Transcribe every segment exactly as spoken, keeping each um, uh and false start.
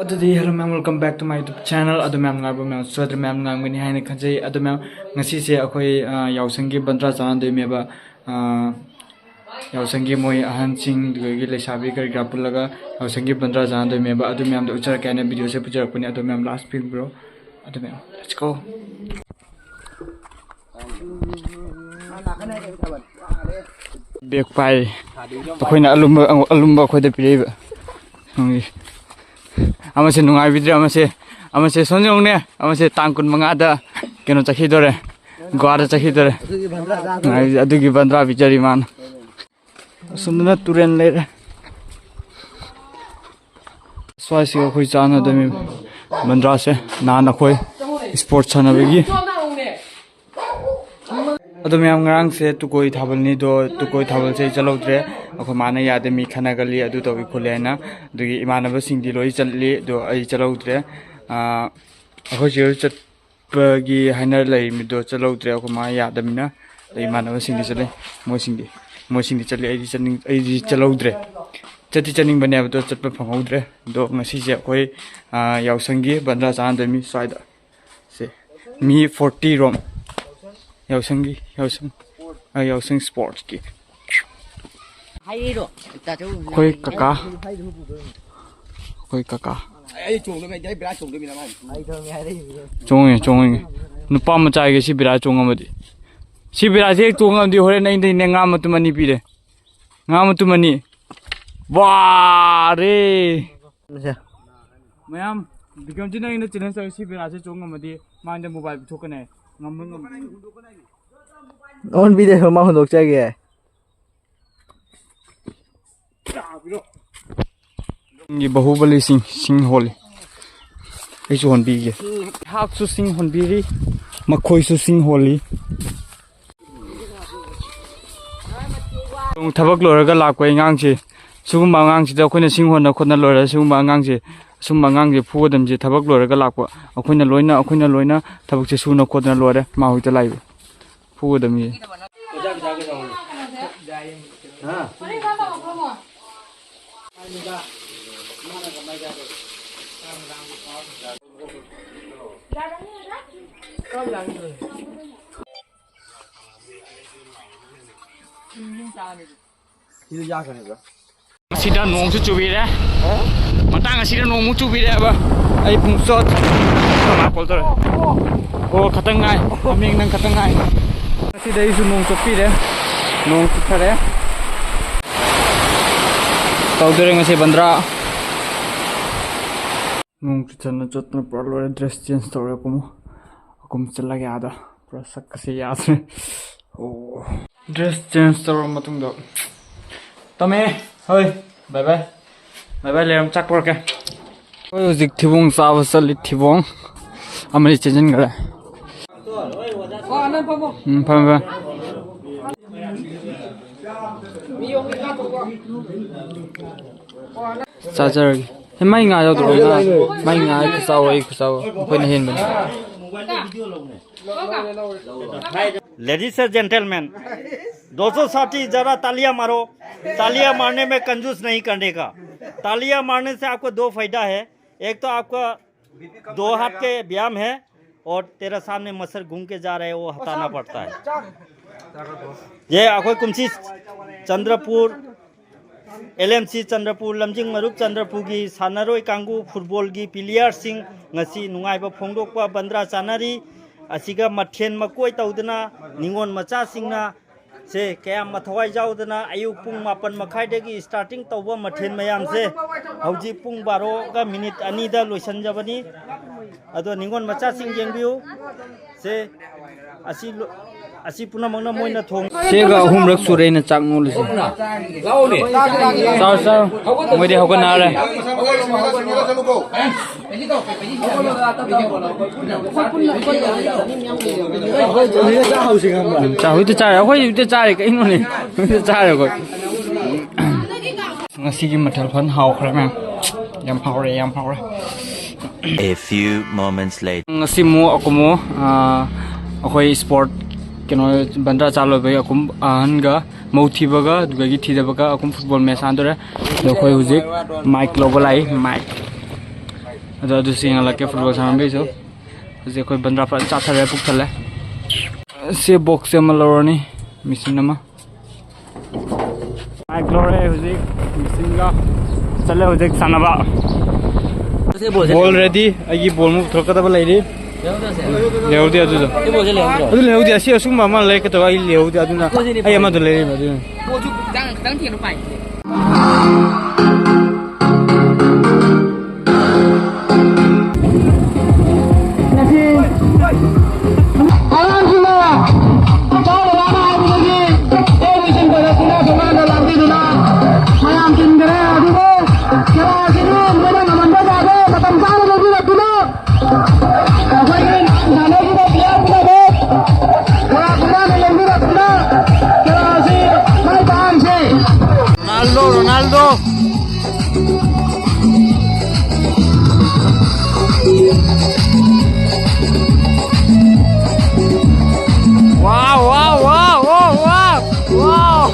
ꯑꯗꯨꯗꯤ hello ꯃꯌꯥꯝ, welcome back to my YouTube channel. ꯑꯗꯨ ꯃꯌꯥꯝ ꯅꯨꯡꯉꯥꯏꯕ, ꯃꯌꯥꯝ ꯁꯣꯏꯗ꯭ꯔꯦ, ꯃꯌꯥꯝ ꯅꯨꯡꯉꯥꯏꯔꯝꯒꯅꯤ ꯍꯥꯏꯅ ꯈꯟꯖꯩ꯫ ꯑꯗꯨ ꯃꯌꯥꯝ, ꯉꯁꯤꯁꯦ ꯑꯩꯈꯣꯏ ꯑ, ꯌꯥꯎꯁꯪꯒꯤ ꯕꯟꯗ꯭ꯔꯥ ꯆꯥꯍꯟꯗꯣꯏꯅꯦꯕ꯫ ꯑ, ꯌꯥꯎꯁꯪꯒꯤ ꯃꯣꯏ ꯑꯍꯟꯁꯤꯡ, ꯑꯗꯨꯗꯒꯤ ꯂꯩꯁꯥꯕꯤ ꯀꯔꯤ ꯀꯔꯥ ꯄꯨꯜꯂꯒ ꯌꯥꯎꯁꯪꯒꯤ ꯕꯟꯗ꯭ꯔꯥ ꯆꯥꯍꯟꯗꯣꯏꯅꯦꯕ꯫ ꯑꯗꯨ ꯃꯌꯥꯝꯗꯣ ꯎꯠꯆꯔꯛꯀꯦ ꯍꯥꯏꯅ ꯚꯤꯗꯤꯑꯣꯁꯦ ꯄꯨꯖꯔꯛꯄꯅꯦ꯫ ꯑꯗꯨ ꯃꯌꯥꯝ last ꯄꯤꯕꯤꯔꯣ꯫ ꯑꯗꯨ ꯃꯌꯥꯝ, let's go. ꯕꯦꯛ ꯄꯥꯏ꯫ ꯑꯩꯈꯣꯏꯅ ꯑꯂꯨꯝꯕ, ꯑꯂꯨꯝꯕ ꯑꯩꯈꯣꯏꯗ ꯄꯤꯔꯛꯏꯕ꯫ ꯈꯪꯗꯦ꯫ ꯑꯃꯁꯦ ꯅꯨꯡꯉꯥꯏꯕꯤꯗ꯭ꯔꯦ, ꯑꯃꯁꯦ, ꯑꯃꯁꯦ ꯁꯣꯝ ꯌꯦꯡꯉꯨꯅꯦ, ꯑꯃꯁꯦ ꯇꯥꯡ ꯀꯨꯟ ꯃꯉꯥꯗ ꯀꯩꯅꯣ ꯆꯠꯈꯤꯗꯣꯔꯦ, ꯒꯣꯋꯥꯗ ꯆꯠꯈꯤꯗꯣꯔꯦ꯫ ꯅꯨꯡꯉꯥꯏꯕꯤꯗ꯭ꯔꯦ, ꯑꯗꯨꯒꯤ ꯕꯟꯗ꯭ꯔꯥ ꯕꯤꯆꯥꯔꯤ ꯃꯥꯅ꯫ ꯑꯁꯣꯝꯗꯅ ꯇꯨꯔꯦꯜ ꯂꯩꯔꯦ꯫ ꯁ꯭ꯋꯥꯏꯁꯤꯒ ꯑꯩꯈꯣꯏ ꯆꯥꯟꯅꯗꯣꯏꯅꯤ ꯕꯟꯗ꯭ꯔꯥꯁꯦ꯫ ꯅꯍꯥꯟ ꯑꯩꯈꯣꯏ ꯏꯁꯄꯣꯔꯠ ꯁꯥꯟꯅꯕꯒꯤ꯫ ꯑꯗꯣ ꯃꯌꯥꯝ, ꯉꯔꯥꯡꯁꯦ ꯇꯨꯀꯣꯏ ꯊꯥꯕꯜꯅꯤꯗꯣ, ꯇꯨꯀꯣꯏ ꯊꯥꯕꯜꯁꯦ ꯑꯩ ꯆꯠꯍꯧꯗ꯭ꯔꯦ꯫ ꯑꯩꯈꯣꯏ ꯃꯥꯅ ꯌꯥꯗꯦ, ꯃꯤ ꯈꯠꯅꯒꯜꯂꯤ, ꯑꯗꯨ ꯇꯧꯏ ꯈꯣꯠꯂꯤ ꯍꯥꯏꯅ꯫ ꯑꯗꯨꯒꯤ ꯏꯃꯥꯟꯅꯕꯁꯤꯡꯗꯤ ꯂꯣꯏ ꯆꯠꯂꯤ, ꯑꯗꯣ ꯑꯩ ꯆꯠꯍꯧꯗ꯭ꯔꯦ꯫ ꯑꯥ, ꯑꯩꯈꯣꯏ ꯆꯦ ꯍꯣꯏ ꯆꯠꯄꯒꯤ ꯍꯥꯏꯅ ꯂꯩꯔꯤꯃꯤꯗꯣ ꯆꯠꯍꯧꯗ꯭ꯔꯦ, ꯑꯩꯈꯣꯏ ꯃꯥ ꯌꯥꯗꯕꯅꯤꯅ꯫ ꯑꯗꯩ ꯏꯃꯥꯟꯅꯕꯁꯤꯡꯗꯤ ꯆꯠꯂꯤ, ꯃꯣꯏꯁꯤꯡꯗꯤ, ꯃꯣꯏꯁꯤꯡꯗꯤ ꯆꯠꯂꯤ, ꯑꯩꯗꯤ ꯆꯠꯅꯤꯡ-, ꯑꯩꯗꯤ ꯆꯠꯍꯧꯗ꯭ꯔꯦ꯫ ꯆꯠꯇꯤ ꯆꯠꯅꯤꯡꯕꯅꯦꯕ, ꯑꯗꯣ ꯆꯠꯄ ꯐꯪꯍꯧꯗ꯭ꯔꯦ꯫ ꯑꯗꯣ ꯉꯁꯤꯁꯦ ꯑꯩꯈꯣꯏ, ꯑꯥ, ꯌꯥꯎꯁꯪꯒꯤ ꯕꯟꯗ꯭ꯔꯥ ꯆꯥꯍꯟꯗꯣꯏꯅꯤ ꯁ꯭ꯋꯥꯏꯗ꯫ ꯁꯦ, ꯃꯤ forty ꯔꯣꯝ꯫ ꯌꯥꯎꯁꯪꯒꯤ, ꯌꯥꯎꯁꯪ, ꯑ, ꯌꯥꯎꯁꯪ ꯁ꯭ꯄꯣꯔꯠꯁꯀꯤ꯫ ꯑꯩꯈꯣꯏ ꯀꯀꯥ, ꯑꯩꯈꯣꯏ ꯀꯀꯥ꯫ ꯑꯩ ꯆꯣꯡꯗꯣꯏꯅꯦ, ꯑꯩ ꯕꯤꯔꯥ ꯆꯣꯡꯗꯣꯏꯅꯦ ꯃꯥꯅ꯫ ꯆꯣꯡꯉꯦ, ꯆꯣꯡꯉꯦ꯫ ꯅꯨꯄꯥ ꯃꯆꯥꯒꯤ ꯁꯤ ꯕꯤꯔꯥ ꯆꯣꯡꯉꯝꯃꯗꯤ꯫ ꯁꯤ ꯕꯤꯔꯥꯁꯦ ꯍꯦꯛ ꯆꯣꯡꯉꯝꯗꯤ ꯍꯣꯔꯦꯟ ꯑꯩꯅ ꯉꯥ ꯃꯇꯨꯝ ꯑꯅꯤ ꯄꯤꯔꯦ꯫ ꯉꯥ ꯃꯇꯨꯝ ꯑꯅꯤ꯫ ꯋꯥꯔꯦ꯫ ꯃꯌꯥꯝ, ꯕꯤꯀ꯭ꯔꯝꯖꯤꯠꯅ ꯑꯩꯅ challenge ꯇꯧꯔꯤ, ꯁꯤ ꯕꯤꯔꯥꯁꯦ ꯆꯣꯡ ꯉꯝꯃꯗꯤ ꯃꯥꯡꯗ mobile ꯄꯤꯊꯣꯛꯀꯅꯤ꯫ ꯉꯝꯕ꯭ꯔꯥ ꯉꯝꯗꯕ꯭ꯔꯥ? ꯑꯣꯟꯕꯤꯗꯦ, ꯃꯥ ꯍꯨꯟꯗꯣꯛꯆꯒꯦ꯫ ꯕꯥꯍꯨꯕꯂꯤ ꯁꯤꯡ, ꯁꯤꯡ ꯍꯣꯜꯂꯤ꯫ ꯑꯩꯁꯨ ꯍꯣꯟꯕꯤꯒꯦ꯫ ꯑꯩꯍꯥꯛꯁꯨ ꯁꯤꯡ ꯍꯣꯟꯕꯤꯔꯤ, ꯃꯈꯣꯏꯁꯨ ꯁꯤꯡ ꯍꯣꯜꯂꯤ꯫ ꯊꯕꯛ ꯂꯣꯏꯔꯒ ꯂꯥꯛꯄ ꯑꯉꯥꯡꯁꯦ, ꯁꯤꯒꯨꯝꯕ ꯑꯉꯥꯡꯁꯤꯗ ꯑꯩꯈꯣꯏꯅ ꯁꯤꯡ ꯍꯣꯟꯅ ꯈꯣꯠꯅ ꯂꯣꯏꯔꯒ, ꯁꯤꯒꯨꯝꯕ ꯑꯉꯥꯡꯁꯦ, ꯑꯁꯨꯝꯕ ꯑꯉꯥꯡꯁꯦ ꯐꯨꯒꯗꯕꯁꯦ꯫ ꯊꯕꯛ ꯂꯣꯏꯔꯒ ꯂꯥꯛꯄ ꯑꯩꯈꯣꯏꯅ ꯂꯣꯏꯅ, ꯑꯩꯈꯣꯏꯅ ꯂꯣꯏꯅ ꯊꯕꯛꯁꯦ ꯁꯨꯅ ꯈꯣꯠꯅ ꯂꯣꯏꯔꯦ꯫ ꯃꯥ ꯍꯧꯖꯤꯛꯇ ꯂꯥꯛꯏꯕ꯫ ꯐꯨꯒꯗꯕꯅꯤ꯫ ꯁꯤꯗ ꯌꯥꯈ꯭ꯔꯦꯕ꯫ ꯃꯁꯤꯗ ꯅꯣꯡꯁꯨ ꯆꯨꯕꯤꯔꯦ꯫ ꯃꯇꯥꯡ ꯑꯁꯤꯗ ꯅꯣꯡꯃꯨꯛ ꯆꯨꯕꯤꯔꯦꯕ꯫ ꯑꯩ ꯄꯨꯡ ꯆꯣꯠ꯫ ꯀꯣꯜ ꯇꯧꯔꯦ꯫ ꯑꯣ, ꯈꯇꯪ ꯉꯥꯏ꯫ ꯍꯥꯃꯦꯡ ꯅꯪ ꯈꯇꯪ ꯉꯥꯏ꯫ ꯉꯁꯤꯗ ꯑꯩꯁꯨ ꯅꯣꯡ ꯆꯣꯠꯄꯤꯔꯦ꯫ ꯅꯣꯡ ꯆꯨꯊꯔꯦ꯫ ꯇꯧꯗꯣꯔꯦ ꯉꯁꯤ ꯕꯟꯗ꯭ꯔꯥ꯫ ꯅꯣꯡ ꯆꯨꯊꯅ ꯆꯣꯠꯇꯅ ꯄꯨꯔꯥ ꯂꯣꯏꯔꯦ꯫ ꯗ꯭ꯔꯦꯁ ꯆꯦꯟꯖ ꯇꯧꯔꯦ꯫ ꯑꯀꯨꯝ ꯑꯀꯨꯝ ꯆꯠꯂꯒꯦ ꯑꯥꯗ꯫ ꯄꯨꯔꯥ ꯁꯛꯀꯁꯦ ꯌꯥꯗ꯭ꯔꯦ꯫ ꯑꯣ꯫ ꯗ꯭ꯔꯦꯁ ꯆꯦꯟꯖ ꯇꯧꯔꯕ ꯃꯇꯨꯡꯗ, ꯇꯝꯃꯦ꯫ ꯍꯣꯏ꯫ ꯕꯥꯏ ꯕꯥꯏ꯫ ꯕꯥꯏ ꯕꯥꯏ ꯂꯩꯔꯝ꯫ ꯆꯥꯛ ꯄꯨꯔꯛꯀꯦ꯫ ꯑꯩꯈꯣꯏ ꯍꯧꯖꯤꯛ ꯊꯤꯕꯣꯡ ꯆꯥꯕ ꯆꯠꯂꯤ꯫ ꯊꯤꯕꯣꯡ ꯑꯃꯗꯤ ꯆꯦꯟꯁꯤꯟꯈ꯭ꯔꯦ꯫ ꯎꯝ, ꯐꯝꯃꯦ, ꯐꯝꯃꯦ꯫ ꯆꯥꯖꯔꯒꯦ꯫ ꯍꯦ, ꯃꯥꯏ ꯉꯥ ꯌꯥꯎꯗ꯭ꯔꯣ? ꯉꯥ, ꯃꯥꯏ ꯉꯥ ꯈꯨꯆꯥꯎ, ꯑꯩ ꯈꯨꯆꯥꯎ, ꯑꯩꯈꯣꯏꯅ ꯍꯦꯟꯕꯅꯤ꯫ Ladies and gentlemen, दोस्तों, साथी, जरा तालियां मारो। तालियां मारने में कंजूस नहीं करने का। तालियां मारने से आपको दो फायदा है। एक तो आपका दो हाथ के व्यायाम है और तेरा सामने मच्छर घूम के जा रहा है, वो हटाना पड़ता है। ये ꯑꯩꯈꯣꯏ ꯀꯨꯝꯁꯤ Chandrapur, L M C Chandrapur, ꯂꯝꯖꯤꯡ ꯃꯔꯨꯞ ꯆꯟꯗ꯭ꯔꯄꯨꯔꯒꯤ ꯁꯥꯟꯅꯔꯣꯏ ꯀꯥꯡꯕꯨ, ꯐꯨꯠꯕꯣꯜꯒꯤ ꯄ꯭ꯂꯦꯌꯔꯁꯤꯡ ꯉꯁꯤ ꯅꯨꯡꯉꯥꯏꯕ ꯐꯣꯡꯗꯣꯛꯄ ꯕꯟꯗ꯭ꯔꯥ ꯆꯥꯅꯔꯤ꯫ ꯑꯁꯤꯒ ꯃꯊꯦꯜ ꯃꯀꯣꯏ ꯇꯧꯗꯅ ꯅꯤꯉꯣꯜ ꯃꯆꯥꯁꯤꯡꯅ ꯁꯦ ꯀꯌꯥꯝ ꯃꯊꯋꯥꯏ ꯌꯥꯎꯗꯅ ꯑꯌꯨꯛ ꯄꯨꯡ ꯃꯥꯄꯟ ꯃꯈꯥꯏꯗꯒꯤ starting ꯇꯧꯕ ꯃꯊꯦꯜ ꯃꯌꯥꯝꯁꯦ ꯍꯧꯖꯤꯛ ꯄꯨꯡ ꯕꯥꯔꯣꯒ ꯃꯤꯅꯤꯠ ꯑꯅꯤꯗ ꯂꯣꯏꯁꯤꯟꯖꯕꯅꯤ꯫ ꯑꯗꯣ ꯅꯤꯉꯣꯜ ꯃꯆꯥꯁꯤꯡ ꯌꯦꯡꯕꯤꯌꯨ꯫ ꯁꯦ ꯑꯁꯤ ꯂꯣ-, ꯑꯁꯤ ꯄꯨꯝꯅꯃꯛꯅ ꯃꯣꯏꯅ ꯊꯣꯡ ꯁꯤꯒ ꯑꯍꯨꯝꯔꯛ ꯁꯨꯔꯦ ꯑꯩꯅ ꯆꯥꯛ ꯅꯣꯛꯂꯤꯁꯦ꯫ ꯆꯥꯔꯣ, ꯆꯥꯔꯣ꯫ ꯃꯣꯏꯗꯤ ꯍꯧꯒꯠꯅꯔꯦ꯫ ꯎꯝ, ꯆꯥ, ꯍꯧꯖꯤꯛꯇ ꯆꯥꯔꯦ꯫ ꯑꯩꯈꯣꯏ ꯍꯧꯖꯤꯛꯇ ꯆꯥꯔꯦ꯫ ꯀꯩꯅꯣꯅꯦ? ꯍꯧꯖꯤꯛꯇ ꯆꯥꯔꯦ ꯑꯩꯈꯣꯏ꯫ ꯉꯁꯤꯒꯤ ꯃꯊꯦꯜ ꯐꯖꯅ ꯍꯥꯎꯈ꯭ꯔꯦ, ꯃꯌꯥꯝ꯫ ꯌꯥꯝ ꯍꯥꯎꯔꯦ, ꯌꯥꯝ ꯍꯥꯎꯔꯦ꯫ A few moments later. ꯉꯁꯤ ꯑꯃꯨꯛ ꯑꯀꯨꯝꯃꯣ, ꯑꯥ, ꯑꯩꯈꯣꯏ sport ꯀꯩꯅꯣ ꯕꯟꯗ꯭ꯔꯥ ꯆꯥ ꯂꯣꯏꯕꯒꯤ ꯑꯀꯨꯝ ꯑꯍꯟꯒ ꯃꯧ ꯊꯤꯕꯒ ꯑꯗꯨꯗꯒꯤ ꯊꯤꯗꯕꯒ ꯑꯀꯨꯝ football match ꯁꯥꯟꯅꯗꯣꯔꯦ꯫ ꯑꯗꯣ ꯑꯩꯈꯣꯏ ꯍꯧꯖꯤꯛ mic ꯂꯧꯕ ꯂꯥꯛꯏ, mic꯫ ꯑꯗꯣ ꯑꯗꯨꯁꯨ ꯌꯦꯡꯍꯜꯂꯛꯀꯦ, ꯐꯨꯠꯕꯣꯜ ꯁꯥꯟꯅꯕꯒꯤꯁꯨ꯫ ꯍꯧꯖꯤꯛ ꯑꯩꯈꯣꯏ ꯕꯟꯗ꯭ꯔꯥ ꯐꯖ ꯆꯥꯊꯔꯦ, ꯄꯨꯛ ꯊꯜꯂꯦ꯫ ꯁꯤ ꯕꯣꯛꯁꯁꯦ ꯑꯃ ꯂꯧꯔꯅꯤ, ꯃꯦꯆꯤꯟ ꯑꯃ꯫ ꯃꯥꯏꯛ ꯂꯧꯔꯦ ꯍꯧꯖꯤꯛ, ꯃꯦꯆꯤꯟꯒ ꯆꯠꯂꯦ ꯍꯧꯖꯤꯛ ꯁꯥꯟꯅꯕ꯫ ꯕꯣꯜ ꯔꯦꯗꯤ, ꯑꯩꯒꯤ ꯕꯣꯜ ꯑꯃ ꯄꯨꯊꯣꯔꯛꯀꯗꯕ ꯂꯩꯔꯤ꯫ ꯂꯩꯍꯧꯗꯦ ꯑꯗꯨꯗꯣ꯫ ꯑꯗꯨ ꯂꯩꯍꯧꯗꯦ, ꯑꯁꯤ ꯑꯁꯨꯝꯕ ꯑꯃ ꯂꯩꯔꯛꯀꯗꯕ ꯑꯩ ꯂꯩꯍꯧꯗꯦ, ꯑꯗꯨꯅ ꯑꯩ ꯑꯃꯗꯣ ꯂꯩꯔꯤꯕ ꯑꯗꯨꯅ꯫ ꯉꯁꯤ ꯑꯉꯥꯡꯁꯤꯡꯅ ꯆꯥꯎꯅ ꯂꯥꯛꯅ ꯍꯥꯏꯕꯗꯒꯤ ꯑꯦ ꯃꯤꯁꯟ ꯄ꯭ꯔꯗꯛꯁꯤꯅ ꯊꯣꯡꯒꯥꯟꯗ ꯂꯥꯛꯄꯤꯗꯨꯅ ꯃꯌꯥꯝ ꯇꯤꯟꯈꯔꯦ꯫ ꯑꯗꯨꯕꯨ ꯀꯦꯔꯥꯁꯤꯗꯤ ꯃꯣꯏꯅ ꯉꯝꯍꯟꯕ ꯌꯥꯗꯦ꯫ ꯃꯇꯝ ꯆꯥꯅ ꯂꯧꯕꯤꯔꯛꯇꯨꯅ ꯑꯩꯈꯣꯏꯒꯤ ꯁꯥꯟꯅꯈꯤꯕ ꯄ꯭ꯂꯦꯌꯔ ꯄꯨꯝꯅꯃꯛ ꯀꯦꯔꯥ ꯊꯣꯡꯒꯥꯟꯗ ꯂꯧꯕꯤꯔꯛꯇꯨꯅ ꯀꯦꯔꯥꯁꯤ ꯃꯥꯏ ꯄꯥꯛꯍꯟꯁꯤ꯫ Ronaldo, Ronaldo. Wow, wow, wow, wow, wow, wow.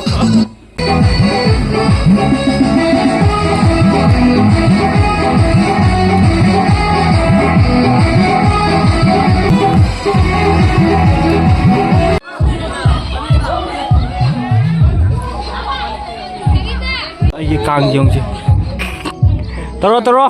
ꯑꯩꯒꯤ ꯀꯥꯡ ꯌꯦꯡꯁꯤ꯫ ꯇꯧꯔꯣ, ꯇꯧꯔꯣ꯫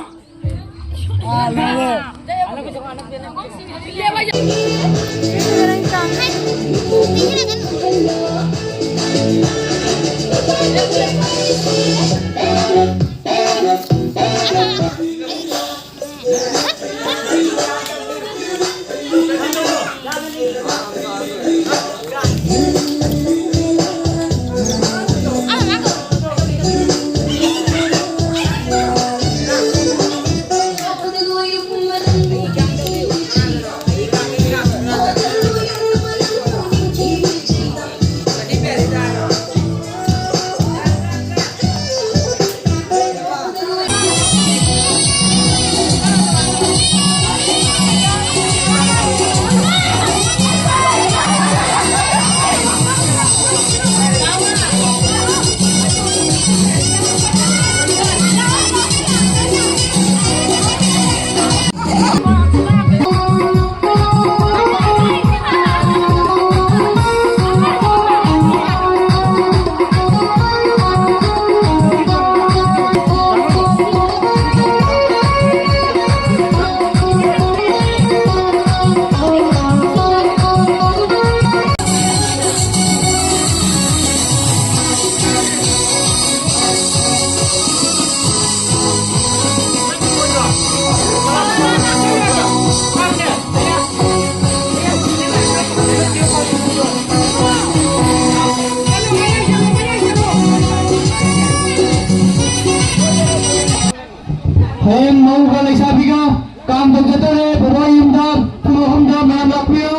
ꯇꯧꯖꯗꯧꯔꯦ꯫ ꯕꯕꯥ ꯌꯨꯝꯗ ꯄꯨꯡ ꯑꯍꯨꯝꯗ ꯃꯌꯥꯝ ꯂꯥꯛꯄꯤꯌꯨ꯫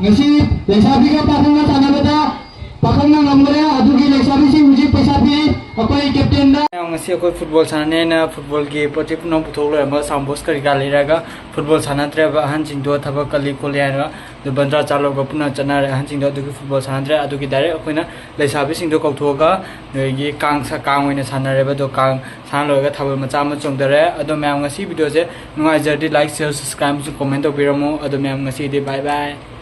ꯉꯁꯤ ꯂꯩꯁꯥꯕꯤꯒ ꯄꯥꯈꯪꯒ ꯁꯥꯟꯅꯕꯗ ꯄꯥꯈꯪꯅ ꯉꯝꯈ꯭ꯔꯦ꯫ ꯑꯗꯨꯒꯤ ꯂꯩꯁꯥꯕꯤꯁꯤꯡ ꯍꯧꯖꯤꯛ ꯄꯩꯁꯥ ꯄꯤ꯫ ꯑꯩꯈꯣꯏ ꯀꯦꯞꯇꯦꯟꯗ꯫ ꯉꯁꯤ ꯑꯩꯈꯣꯏ ꯐꯨꯠꯕꯣꯜ ꯁꯥꯟꯅꯅꯦꯅ ꯐꯨꯠꯕꯣꯜꯒꯤ ꯄꯣꯠ ꯆꯩ ꯄꯨꯝꯅꯃꯛ ꯄꯨꯊꯣꯛ ꯂꯣꯏꯔꯝꯃꯒ ꯁꯥꯎꯟ ꯕꯣꯛꯁ ꯀꯔꯤ ꯀꯔꯥ ꯂꯩꯔꯒ ꯐꯨꯠꯕꯣꯜ ꯁꯥꯟꯅꯗ꯭ꯔꯦꯕ꯫ ꯑꯍꯟꯁꯤꯡꯗꯣ ꯊꯕꯛ ꯀꯜꯂꯤ ꯈꯣꯠꯂꯤ ꯍꯥꯏꯅ ꯑꯗꯨ ꯕꯟꯗ꯭ꯔꯥ ꯆꯥꯂꯣꯛꯒ ꯄꯨꯟꯅ ꯆꯠꯅꯔꯦ꯫ ꯑꯍꯟꯁꯤꯡꯗꯣ ꯑꯗꯨꯒꯤ ꯐꯨꯠꯕꯣꯜ ꯁꯥꯟꯅꯗ꯭ꯔꯦ꯫ ꯑꯗꯨꯒꯤ ꯗꯥꯏꯔꯦꯛ ꯑꯩꯈꯣꯏꯅ ꯂꯩꯁꯥꯕꯤꯁꯤꯡꯗꯣ ꯀꯧꯊꯣꯛꯑꯒ ꯅꯣꯏꯒꯤ ꯀꯥꯡ ꯁ-, ꯀꯥꯡ ꯑꯣꯏꯅ ꯁꯥꯟꯅꯔꯦꯕ꯫ ꯑꯗꯣ ꯀꯥꯡ ꯁꯥꯟꯅ ꯂꯣꯏꯔꯒ ꯊꯥꯕꯜ ꯃꯆꯥ ꯑꯃ ꯆꯣꯡꯊꯔꯦ꯫ ꯑꯗꯣ ꯃꯌꯥꯝ ꯉꯁꯤ ꯚꯤꯗꯤꯑꯣꯁꯦ ꯅꯨꯡꯉꯥꯏꯖꯔꯗꯤ like, share, subscribe ꯑꯃꯁꯨꯡ comment ꯇꯧꯕꯤꯔꯝꯃꯣ꯫ ꯑꯗꯣ ꯃꯌꯥꯝ ꯉꯁꯤꯒꯤꯗꯤ bye bye꯫